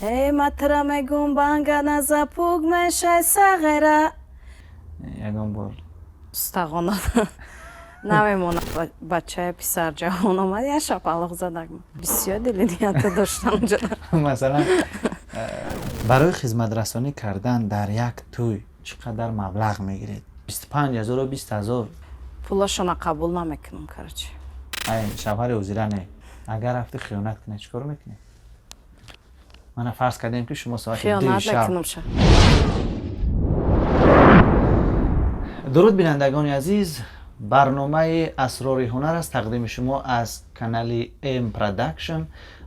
Эй, матра мегум, банга наза, пуг мешай сағира. Ягон бор? Устағона намемонад. Бачаи писар ҷавон омад, як шапалоқ задак, бисёр дили нията доштам унҷо. Масалан, барои хизматрасонӣ кардан дар як тӯй чӣ қадар маблағ мегиред? 25 ҳазору 20 000? Пулашона қабул намекунам, короче. Ай, шавҳари ҳозира не, агар рафти хиёнат кунед, чӣ кор мекунед? Мана, фарз кардем, ки шумо соати 2-и Хиёнат шаб мекунам ша. Дуруд, бинандагони азиз! Барномаи «Асрори ҳунар» аст, тақдими шумо аз канали М Продакшн,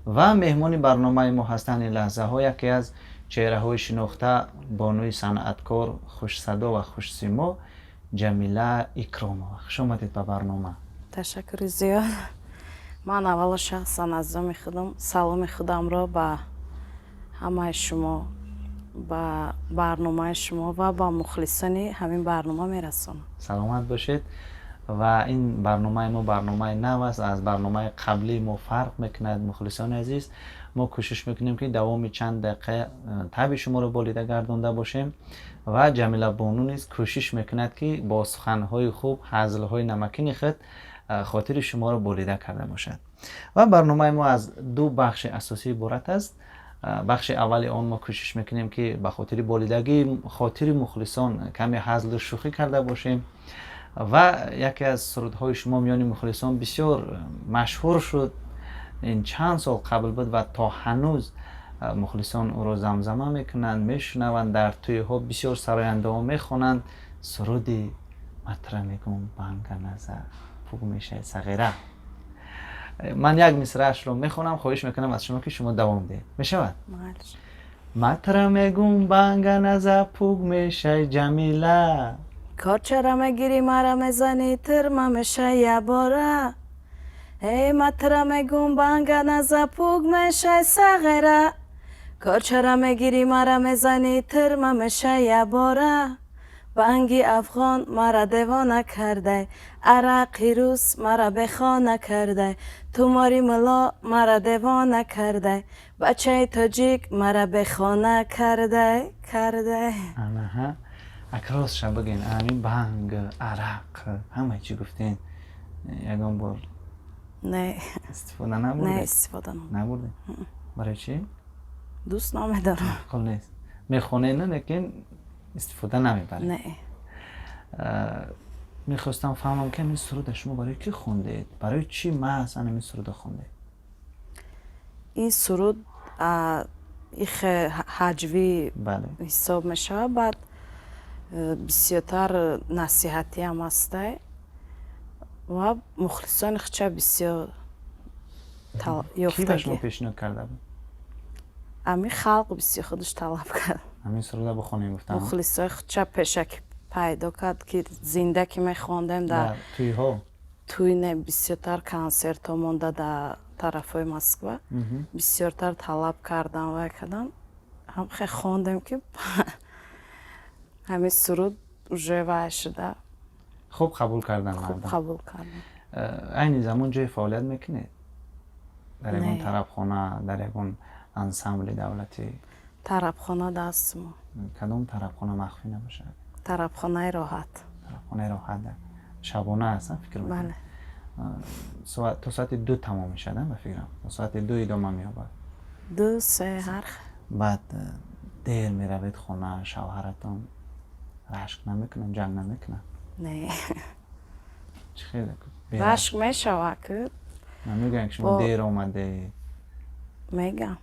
ва меҳмони барномаи мо ҳастанд ин лаҳзаҳо яке аз чеҳраҳои шинохта, бонуи санъаткор, хушсадо ва хушсимо Ҷамила Икромова. Хуш омадед ба барнома. Ташаккури зиёд. Ман аввало шахсан аз номи худам саломи худамро ба ҳамаи шумо, ба барномаи шумо ва ба мухлисони ҳамин барнома мерасонам. Саломат бошед. Ва ин барномаи мо барномаи нав аст, аз барномаи қаблии мо фарқ мекунад. Мухлисони азиз, мо кӯшиш мекунем, ки давоми чанд дақиқа табъи шуморо болида гардонда бошем, ва Ҷамила бону низ кӯшиш мекунад, ки бо суханҳои хуб, ҳазлҳои намакини худ хотири шуморо болида карда бошад. Ва барномаи мо аз ду бахши асосӣ иборат аст. Бахши аввали он мо кӯшиш мекунем, ки ба хотири болидагии хотири мухлисон каме ҳазлу шӯхӣ карда бошем. Ва яке аз сурудҳои шумо миёни мухлисон бисёр машҳур шуд. Ин чанд сол қабл буд ва то ҳанӯз мухлисон ӯро замзама мекунанд, мешунаванд, дар тӯйҳо бисёр сарояндаҳо мехонанд. Суруди «Матра мегум, банга наза, пуг мешай сағира». Ман як мисраашро мехонам, хоҳиш мекунам аз шумо, ки шумо давом диҳед. Мешавад? Майлиш. Матра мегум, банга наза, пуг мешай, Ҷамила. Корчара мегирӣ, мара мезанӣ, тирма мешай ябора. Эй, матра мегум, банга наза, пуг мешай сағира. Корчара мегирӣ, мара мезанӣ, тирма мешай ябора. Банги афғон мара девона кардай, арақи рус мара бехона кардай, тумори мулло мара девона кардай, бачаи тоҷик мара бехона кардай, кардай. Анаҳа, ак ростша бигӯен, ҳамин банг, арақ, ҳамаи чӣ гуфтен, ягон бор Не. истифода Не. набурдед? Истифода намебарам. Набурдед? Барои чӣ? Дӯст намедорам. Маъқул нест? Мехонед, лекин истифода намебаред? Не. Мехостам фаҳмам, ки ҳамин суруда шумо барои кӣ хондед, барои чӣ маҳз ҳамин суруда хондед? Ин суруд ихе ҳаҷвӣ ҳисоб мешавад, баъд бисёртар насиҳатиам ҳастай ва мухлисони худша бисёр Кӣ ба шумо ёфтагӣ. пешниҳод карда буд? Ҳамин халқ бисёр худаш талаб кард. Ҳамин суруда бихонем, гуфтам? Мухлисои худша пешакӣ пайдо кард, ки зинда ки мехондем дар Дар тӯйҳо? Тӯй не, бисёртар консертҳо монда дар тарафҳои Москва, бисёртар талаб кардан, вай кардан, ҳам хе хондем, ки ҳамин суруд уже вай шуда. Хуб қабул кардан Хуб мардам? қабул кардан. Айни замон ҷои фаъолият мекунед? Дар ягон Не. тарабхона, дар ягон ансамбли давлатӣ? Тарабхона дастмо. Кадом тарабхона, махфӣ набошад? Тарабхонаи «Роҳат». Тарабхонаи «Роҳат» шабона аст, фикр мекунам? Бале. То соати 2 тамом мешавад, ба фикрам, то соати 2 идома меёбад. 2, 3, ҳар хел. Баъд дер меравед хона, шавҳаратон рашк намекунанд, ҷанг намекунанд? Не. Чӣ хеле? Рашк мешавад ки. Намегӯянд, ки шумо дер омадед? Мегам.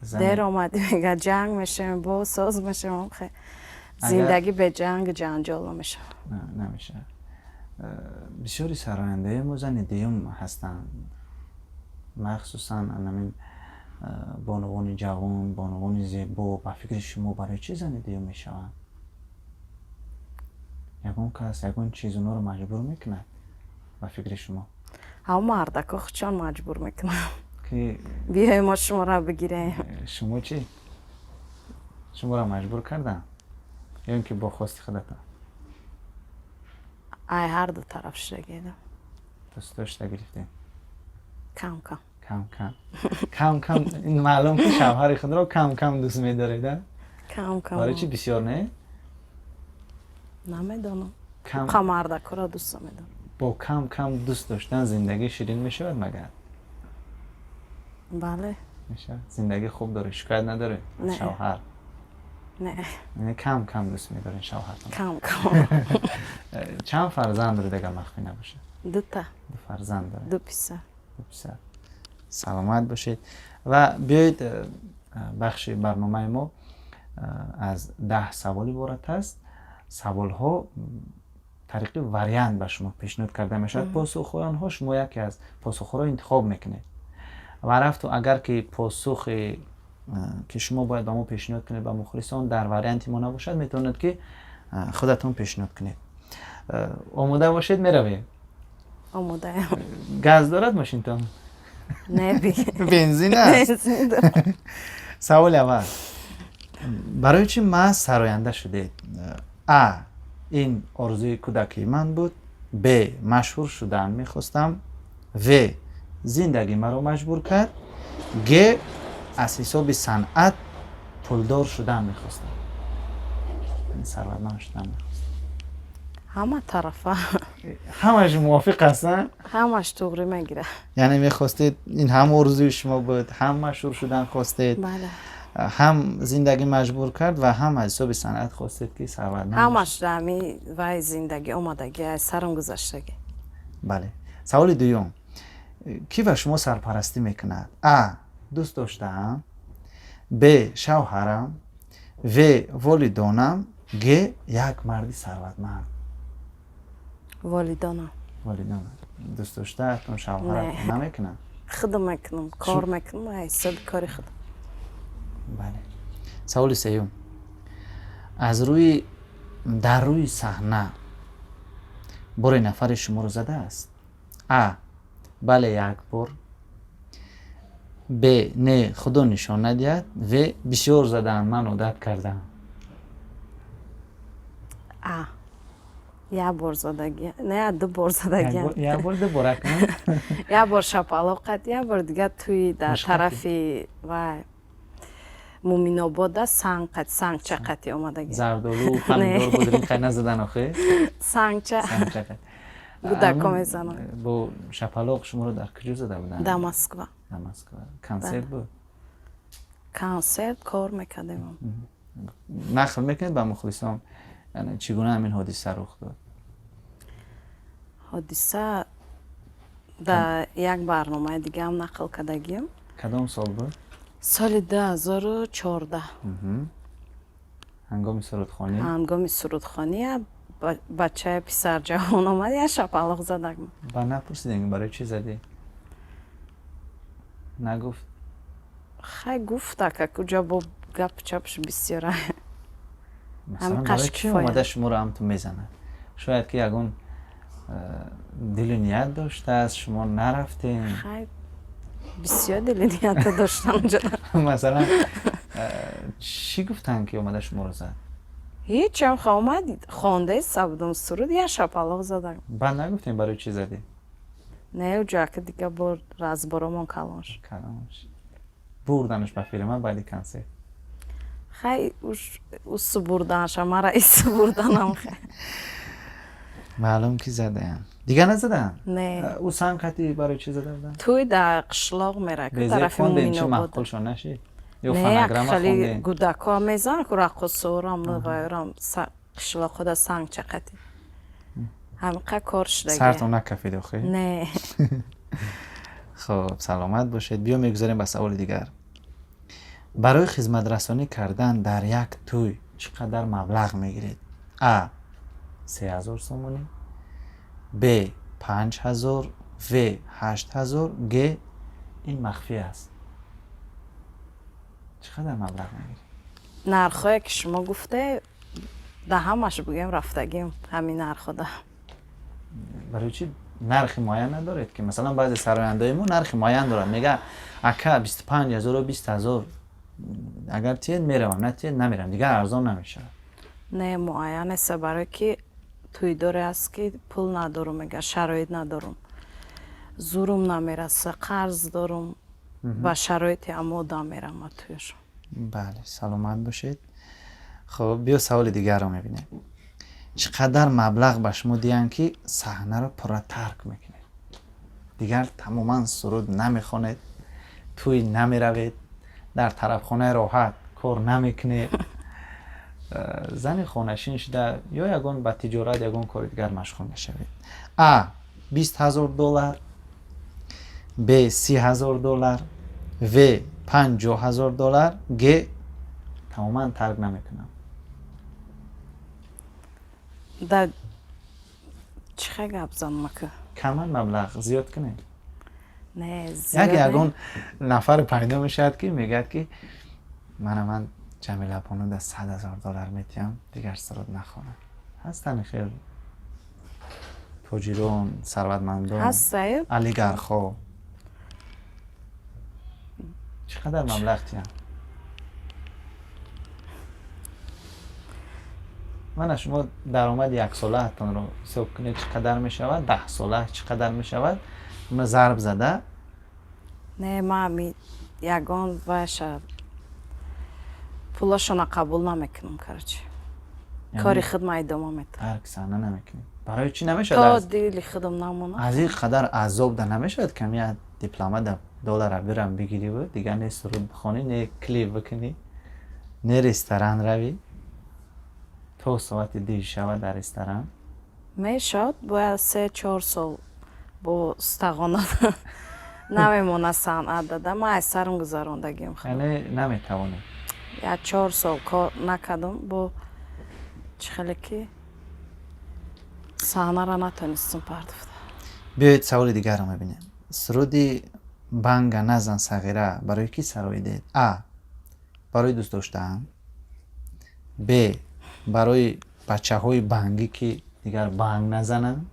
Дер омадӣ, мега, ҷанг мешавем, боз соз мешавем. Зиндагӣ бе ҷангу ҷанҷол намешавад. Намешавад. Бисёри сарояндаи мо зани дуюм ҳастанд, махсусан анамин бонувони ҷавон, бонувони зебо. Ба фикри шумо, барои чӣ зани дуюм мешаванд? Ягон кас, ягон чиз онҳоро маҷбур мекунад, ба фикри шумо? Ҳам мардако худшон маҷбур мекунанд. Ки? Биёем, мо шуморо бигирем. Шумо чӣ, шуморо маҷбур карданд ё ин ки бо хости худатон? Ай ҳарду тараф шудагида. Дӯст дошта гирифтем? Кам кам. Кам кам, кам кам. Ин маълум, ки шавҳари худро кам кам дӯст медоред, а? Кам кам. Барои чӣ бисёр не? Намедонам. Кам. Қамардакора дӯст медорам. Бо кам кам дӯст доштан зиндагӣ ширин мешавад магар? Бале. Мешавад. Зиндагӣ хуб доред, шикоят надоред аз Не. шавҳар? Не. Яъне кам кам дӯст медоред шавҳартон. Кам кам. Чанд фарзанд доред, агар махфӣ набошад? Дута. Ду фарзанд доред? Ду писар. Ду писар. Саломат бошед. Ва биёед, бахши барномаи мо аз 10 савол иборат аст. Саволҳо тариқи вариант ба шумо пешниҳод карда мешавад. Посухҳои онҳо, шумо яке аз посухҳоро интихоб мекунед ва рафту агар ки посухе, ки шумо бояд ба мо пешниҳод кунед, ба мухлисон, дар варианти мо набошад, метавонед, ки худатон пешниҳод кунед. Омода бошед, меравем. Омодаям. Газ дорад мошинтон? Не, би. Бензин аст? Бензин дорад. Саволи аввал: барои чӣ маҳз сароянда шудед? А, ин орзуи кӯдакии ман буд; б, машҳур шудан мехостам; в, зиндагӣ маро маҷбур кард; г, аз ҳисоби санъат пулдор шудан мехостам, яъне сарватманд шудан мехостам. Ҳама тарафа. Ҳамаш мувофиқ ҳастанд? Ҳамаш туғрӣ мегирад. Яъне мехостед, ин ҳам орзуи шумо буд, ҳам машҳур шудан хостед, Бале. ҳам зиндагӣ маҷбур кард ва ҳам аз ҳисоби санъат хостед, ки сарватманд. Ҳамаш ҳами вай зиндагӣ омадагӣ, аз сарам гузаштагӣ. Бале. Саволи дуюм: кӣ ба шумо сарпарастӣ мекунад? А, дӯст доштаам; б, шавҳарам; в, волидонам; г, як марди сарватманд. Волидонам. Волидонам. Дӯст доштаатон, шавҳаратон Не. намекунад? Худам мекунам, кор мекунам, аз ҳисоби кори худам. Бале. Саволи сеюм: аз рӯи дар рӯи саҳна боре нафаре шуморо задааст? А, бале, як бор; б, не, худо нишон надиҳад; в, бисёр задаанд, ман одат кардам. А, як бор задагӣ, не, ду бор задагиам. Як бор, ду бор акнун? Як бор шапалоқ қад, як бор дига тӯи дар Мушкати. тарафи вай Муминобода санг қад, сангча қати омадагӣ. Зардолу, помидор, бодринг қай назадан охе? Сангча. Сангча қай. Гудако Ҳамун, мезананд. Бо шапалоқ шуморо дар куҷо зада буданд? Дар Москва. Дар Москва консерт буд? Консерт, кор мекардем. Нақл мекунед ба мухлисон, яъне чӣ гуна ҳамин ҳодиса рух дод? Ҳодиса дар як барномаи дигаам нақл кардагиам. Кадом сол буд? Соли 2014. Ҳангоми сурудхонӣ? Ҳангоми сурудхонӣ як бачаи писарҷавон омад, як шапалоқ задак. Ба напурсидем, барои чӣ задӣ? Нагуфт? Хай, гуфта, как уҷа бо гапу чапш бисёра. Масалан, Ҳам барои қашқи чӣ кифоя. омада шуморо ҳамту мезанад? Шояд ки ягон дилу ният доштааст, шумо нарафтем. Хай, бисёр дили нията доштам уҷа. Масалан, чӣ гуфтанд, ки омада шуморо зад? Ҳечам, ха, омад, хондаи будум суруд, як шапалоқ задак. Баъд нагуфтем, барои чӣ задӣ? Не, уҷа ки дига бор разборомон калон шуд. Калон шуд. Бурданаш ба фирма баъди консерт? Хай, усу бурданша, мара ису бурданам, хай. Маълум, ки задаям. Дигар назадаам? Не. Ӯ санг қати барои чӣ зада буданд? Тӯй дар қишлоқ мера, ки Безеб тарафи хондем, чӣ Муминобод. маъқулшон нашид ё Не, як фонограмма хеле хондем? гудако мезананд, ку раққосорам, вайрам, қишлоқода сангча қати ҳамиқа кор шудаги. Сартон накафид охи? Не. Хоб, саломат бошед. Биё, мегузарем ба саволи дигар: барои хизматрасонӣ кардан дар як тӯй чӣ қадар маблағ мегиред? А, 3000 сомонӣ; б, 5000; в, 8000; г, ин махфӣ аст. Чӣ қадар маблағ мегиред? Нархҳое ки шумо гуфте, да ҳамаш бигӯем, рафтагим ҳамин нархода. Барои чӣ нархи муайян надоред, ки масалан баъзе сарояндаои мо нархи муайян доранд, мега, ака, 25 0-у 20 000 агар тиед, меравам, натиед, намеравам, дигар арзон намешавад. Не, муайян нест, барое ки тӯйдоре аст, ки пул надорум, мега, шароит надорум. Зурум намераса, қарз дорум, ба шароити амода мерам туёшон. Бале, саломат бошед. Хуб, биё саволи дигарро мебинем. Чӣ қадар маблағ ба шумо диҳанд, ки саҳнаро пурра тарк мекунед, дигар тамоман суруд намехонед, тӯй намеравед, дар тарафхонаи роҳат кор намекунед, зани хонашин шуда ё ягон ба тиҷорат, ягон кори дигар машғул мешавед? А, 20 000 доллар, б, 30 000 доллар, в, 50 000 доллар, г, тамоман тарк намекунам. Да чӣ хел гап занам ака? Каман маблағ зиёд кунед. Не. Як ягон нафар пайдо мешавад, ки мегӯяд, ки мана ман Ҷамила бону да 100 000 доллар метиҳам, дигар суруд нахонад. Ҳастанд хел тоҷирон, сарватмандон, олигархҳо. Чӣ қадар маблағ тиҳам? Мана шумо даромади яксолаатонро ҳисоб кунед, чӣ қадар мешавад, 10-сола чӣ қадар мешавад, уна зарб зада. Не, ман ягон вайша пулашона қабул намекунам, короче, кори худма идома метавам. Тарк саҳна намекунед. Барои чӣ намешавад? То дили худам намонад. Аз ин қадар азоб да намешавад, ками диплома да доллара бирам бигириву дигар не суруд бихонӣ, не клип бикунӣ, не ресторан равӣ, то соати 2 шава дар ресторан? Мешавад, бояд 3-4 сол бо стағона намемона санъат дада. Ман аз сарам гузарондагиам. Яъне наметавонед? Як 4 сол кор накардам, бо чӣ хеле ки саҳнара натонистам партофта. Биёед, саволи дигарро мебинем. Суруди «Банга назан, сағира» барои кӣ сароидед? А, барои дӯст доштаам, б, барои бачаҳои бангӣ, ки дигар банг назананд,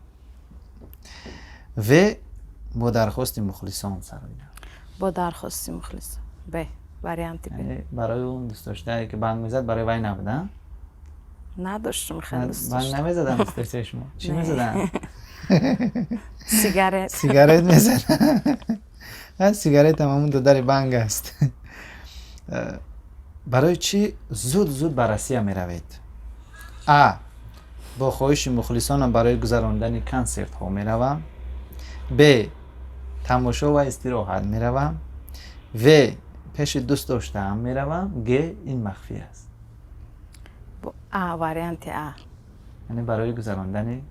в, бо дархости мухлисон сароидам. Бо дархости мухлисон, б, варианти б. Барои он дӯстдоштае, ки банг мезад, барои вай набуда? Надоштум хеле. Банг намезаданд дӯстдоштаи шумо? Чӣ мезаданд? Сигарет. Сигарет мезаданд. Сигаретам ҳамун додари банг аст. Барои чӣ зуд зуд ба Россия меравед? А, бо хоҳиши мухлисонам барои гузарондани консертҳо меравам, б, тамошо ва истироҳат меравам, в, пеши дӯст доштаам меравам, г, ин махфӣ аст. А, варианти а. Яъне барои гузарондани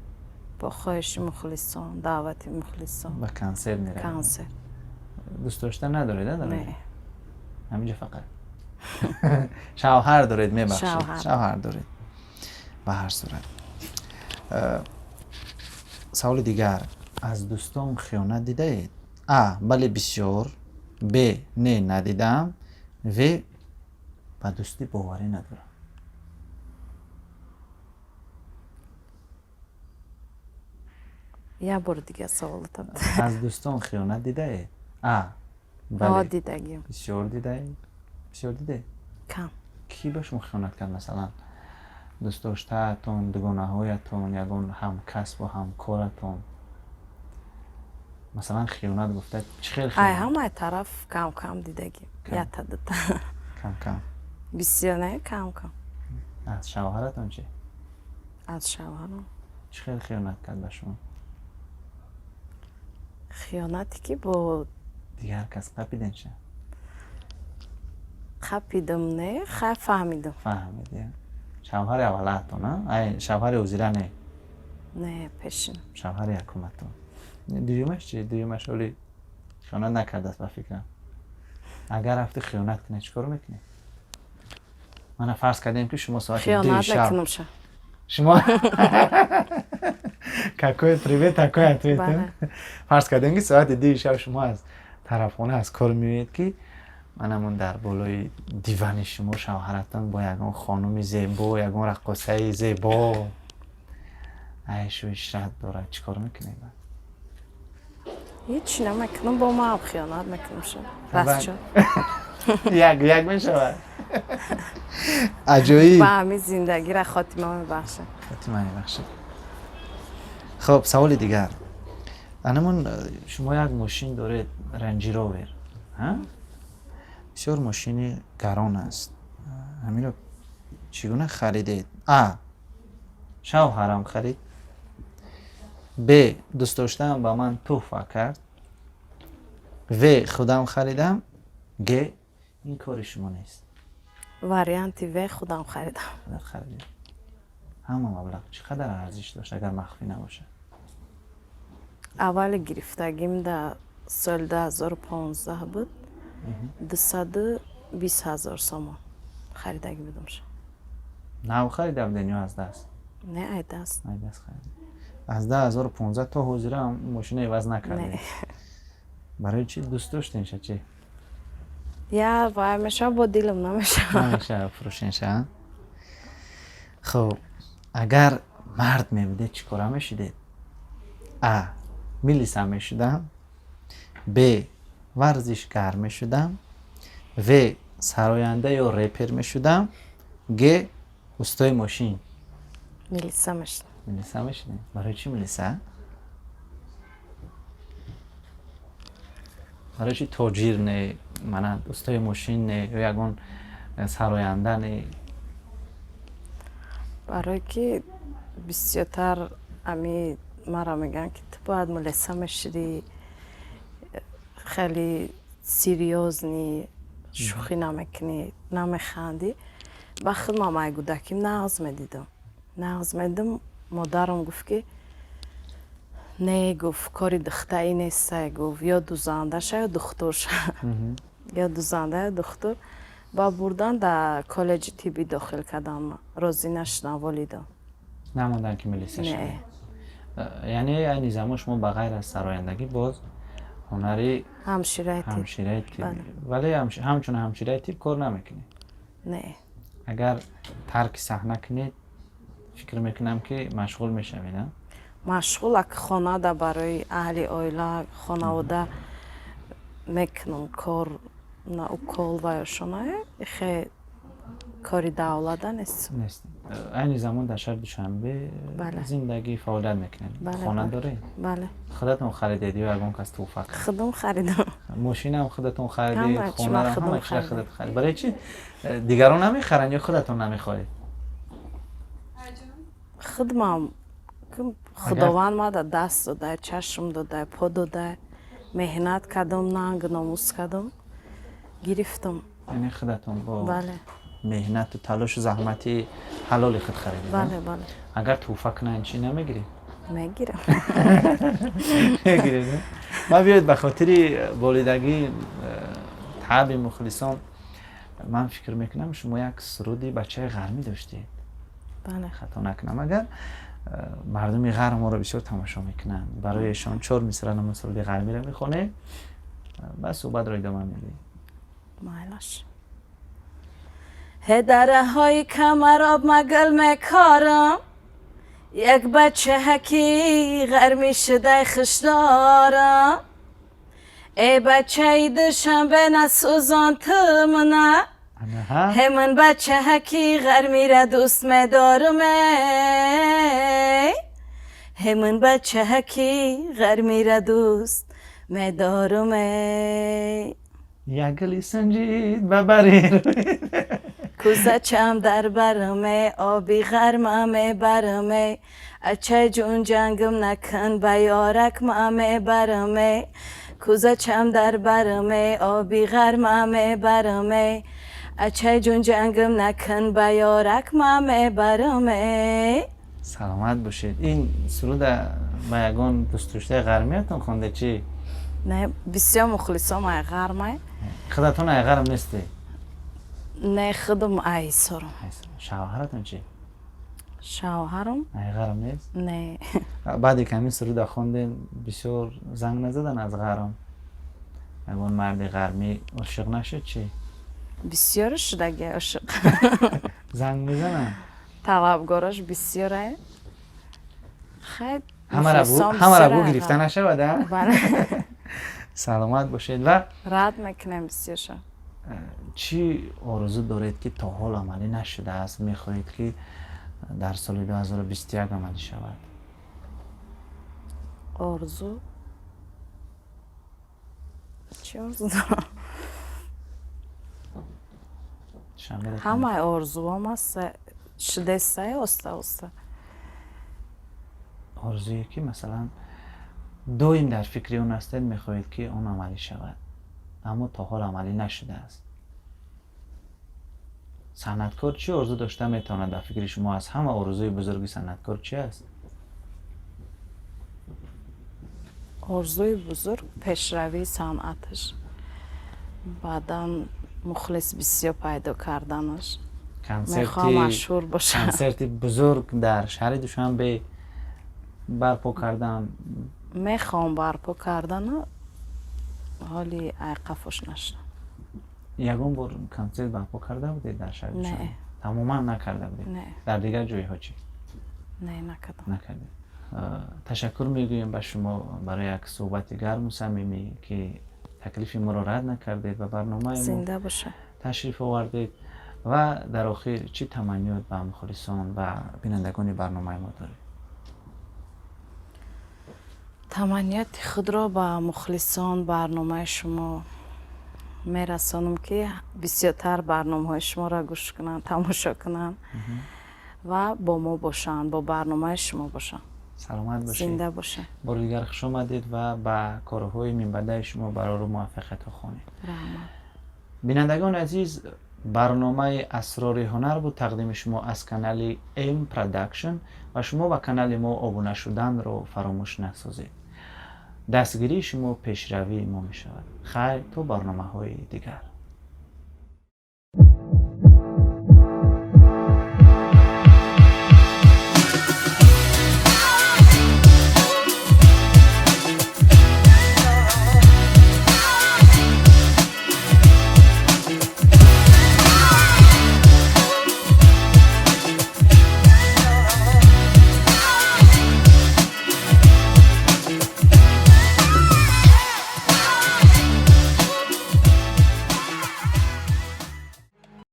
Бо хоҳиши мухлисон, даъвати мухлисон. Ба консерт меравед? Консерт. Дӯст дошта надоред? Не. Ҳаминҷо фақат шавҳар доред, мебахшед, шавҳар доред. Ба ҳар сурат, саволи дигар: аз дӯстон хиёнат дидаед? А, бале, бисёр, б, не, надидаам, в, ба дӯстӣ боварӣ надорам. Як бори дигар саволатам. Аз дӯстон хиёнат дидаед? А, бале, дидагим. Бисёр дидаед? Бисёр дидаед? Кам. Кӣ ба шумо хиёнат кард? Масалан, дӯстдоштаатон, дугонаҳоятон, ягон ҳамкасбу ҳамкоратон. Масалан, хиёнат гуфта, чӣ хел? Ай ҳамаи тараф кам кам дидагим, якта дута. Кам кам? Бисёр не, кам кам. Аз шавҳаратон чӣ? Аз шавҳарам? Чӣ хел хиёнат кард ба шумо? Хиёнате ки бо Дигар кас қапиден ша? Қапидам не, хай, фаҳмидам. Фаҳмиди. Шавҳари аввалаатон, ай шавҳари ҳозира не? Не, пешин. Шавҳари якуматон. Дуюмаш чи? Дуюмаш ҳоли хиёнат накардааст, ба фикрам. Агар рафти хиёнат кунед, чӣ кор мекунед? Мана, фарз кардем, ки шумо соати 2 шаб мекунам ша. Шумо какой привет, такой ответ. Фарз кардем, ки соати 2 шаб шумо аз тарафхона, аз кор меоед, ки манамон дар болои дивани шумо шавҳаратон бо ягон хонуми зебо, ягон раққосаи зебо айшу ишрат дорад. Чӣ кор мекунед? Ҳеҷ намекунам, бо маам хиёнат мекунам ша, растчо. Як як мешавад, аҷоиб. Ба ҳамин зиндагира хотима мебахшад. Хотима мебахшад. Хоб, саволи дигар: Анамон шумо як мошин доред, Рейндж Ровер, бисёр мошини гарон аст. Ҳаминро чӣ гуна харидед? А, шавҳарам харид, б, дӯстдоштаам ба ман тӯҳфа кард, в, худам харидам, г, ин кори шумо нест. Варианти В, худам харидам. Харидед. Ҳама маблағ чӣ қадар арзиш дошт, агар махфӣ набошад? Аввали гирифтагим дар соли 2015 буд, 220 000 сомон харидагӣ будамша. Нав харида буден ё аз даст? Не, ай даст. Ай даст харидед. Аз 2015 то ҳозира мошина иваз накардед? Барои чӣ, дӯст доштенша чӣ? Я вай мешава, бо дилам намешава. Намешава фурӯшенша. Хуб, агар мард мебудед, чӣ кора мешудед? А, милиса мешудам, б, варзишгар мешудам, в, сароянда ё репер мешудам, г, устои мошин. Милиса мешудам. Милиса мешудем. Барои чӣ милиса? Барои чӣ тоҷир не, мана устои мошин не ё ягон сароянда не? Барое ки бисёртар ами мара мегӯянд, ки ту бояд милиса мешудӣ, хеле серьёзный, шӯхӣ намекунӣ, намехандӣ. Ба худмам ай кӯдаким нағз медидам, нағз медидам. Модарам гуфт, ки не, гуфт, кори духтаӣ нестай, гуфт, ё дузанда ша, ё духтур ша, ё дузанда, ё духтур. Ба бурдан дар коллеҷи тиббӣ дохил кардам, розӣ нашудам волидон. Намонданд, ки милиса шавед? Яъне айни замон шумо ба ғайр аз сарояндагӣ боз ҳунари ҳамшираи тиб. Ҳамшираи тиб, вале ҳамчун ҳамшираи тиб кор намекунед? Не. Агар тарки саҳна кунед, фикр мекунам, ки машғул мешавед? Машғул ак хонада барои аҳли оила, хонавода мекунам кор, на укол ваёшона, хе кори давлата нест. Нест. Айни замон дар шаҳри Душанбе зиндагӣ, фаъолият мекунед? Хона доред? Бале. Худатон харидед ё ягон кас тӯҳфа кард? Худам харидам. Мошинам худатон харидед, хонаро, ҳама чиза худат харид. Барои чи дигарон намехаранд ё худатон намехоҳед? Худмам Худованд мада даст додай, чашм додай, по додай, меҳнат кардам, нанг номус кардам, гирифтам. Яъне худатон бо меҳнату талошу заҳмати ҳалоли худ харидед? Бале, бале. Агар тӯҳфа кунанд, чӣ, намегиред? Мегирам. Мегиред. Ма биёед, ба хотири болидагӣ таъби мухлисон, ман фикр мекунам, шумо як суруди бачаи ғармӣ доштед, хато накунам агар. Мардуми ғарм моро бисёр тамошо мекунанд, барои эшон чор мисра намо суруди ғармиро мехонем, баъд суҳбатро идома медиҳем. Майлаш. Дараҳои камароб магал мекорам, як бачаҳаки ғармӣ шудай хуш дорам. Э бачаи Душанбе, насӯзон ту мана, ҳе ман бачаҳаки ғармира дӯст медорам, ҳе ман бачаҳаки ғармира дӯст медорам. Як гули санҷид ба бари. Кӯзачам дар бараме, оби ғарма мебараме, ачай ҷун, ҷангм накун, ба ёрак ма мебараме. Кӯзачам дар бараме, оби ғарма мебараме, ачай ҷун, ҷангм накун, ба ёрак ма мебараме. Саломат бошед. Ин суруда ба ягон дӯстдоштаи ғармиятон хонде, чӣ? Не, бисёр мухлисом ай ғармай. Худатон ай ғарм нестед? Не, худам ай Ҳисорам. Шавҳаратон чӣ? Шавҳарам. Ай ғарм нест? Не. Баъде ки ҳамин суруда хондем, бисёр занг назадан аз ғарм? Ягон марди ғармӣ ошиқ нашуд, чӣ? Бисёр шудаги ошиқ. Занг мезананд? Талабгорош бисёре, хай. Ҳамара бу гирифта нашавад, а? Саломат бошед ва Рад мекунем бисёрша. Чӣ орзу доред, ки то ҳол амалӣ нашудааст, мехоҳед, ки дар соли 2021 амалӣ шавад? Орзу. Чӣ орзу дорам? Ҳамаи орзуам аст, шудесай оста оста. Орзуе ки, масалан, доим дар фикри он ҳастед, мехоҳед, ки он амалӣ шавад, аммо то ҳол амалӣ нашудааст. Санъаткор чӣ орзу дошта метавонад? Ба фикри шумо, аз ҳама орзуи бузурги санъаткор чи аст? Орзуи бузург пешравии санъаташ, баъдан мухлис бисёр пайдо карданаш. Мехоҳам машҳур бошам. Консерти бузург дар шаҳри Душанбе барпо кардан. Мехоҳам барпо кардану ҳоли айқафош нашудам. Ягон бор консерт барпо карда будед дар шаҳри Душанбе? Не. Тамоман накарда будед? Не. Дар дигар ҷойҳо чӣ? Не, накардам. Накардед. Ташаккур мегӯем ба шумо барои як суҳбати гарму самимӣ, ки таклифи моро рад накардед ва барномаи мо Зинда бошед. ташриф овардед. Ва дар охир чӣ таманниёт ба мухлисон ва бинандагони барномаи мо доред? Таманниёти худро ба мухлисон барномаи шумо мерасонам, ки бисёртар барномаҳои шуморо гӯш кунанд, тамошо кунанд ва бо мо бошанд, бо барномаи шумо бошанд. Саломат бошед. Зинда бошед. Бори дигар хуш омадед ва ба корҳои минбаъдаи шумо барору муваффақиятҳо хонед. Раҳмат. Бинандагони азиз, барномаи «Асрори ҳунар» буд, тақдими шумо аз канали M Production, ва шумо ба канали мо обуна шуданро фаромӯш насозед. Дастгирии шумо пешравии мо мешавад. Хайр, то барномаҳои дигар.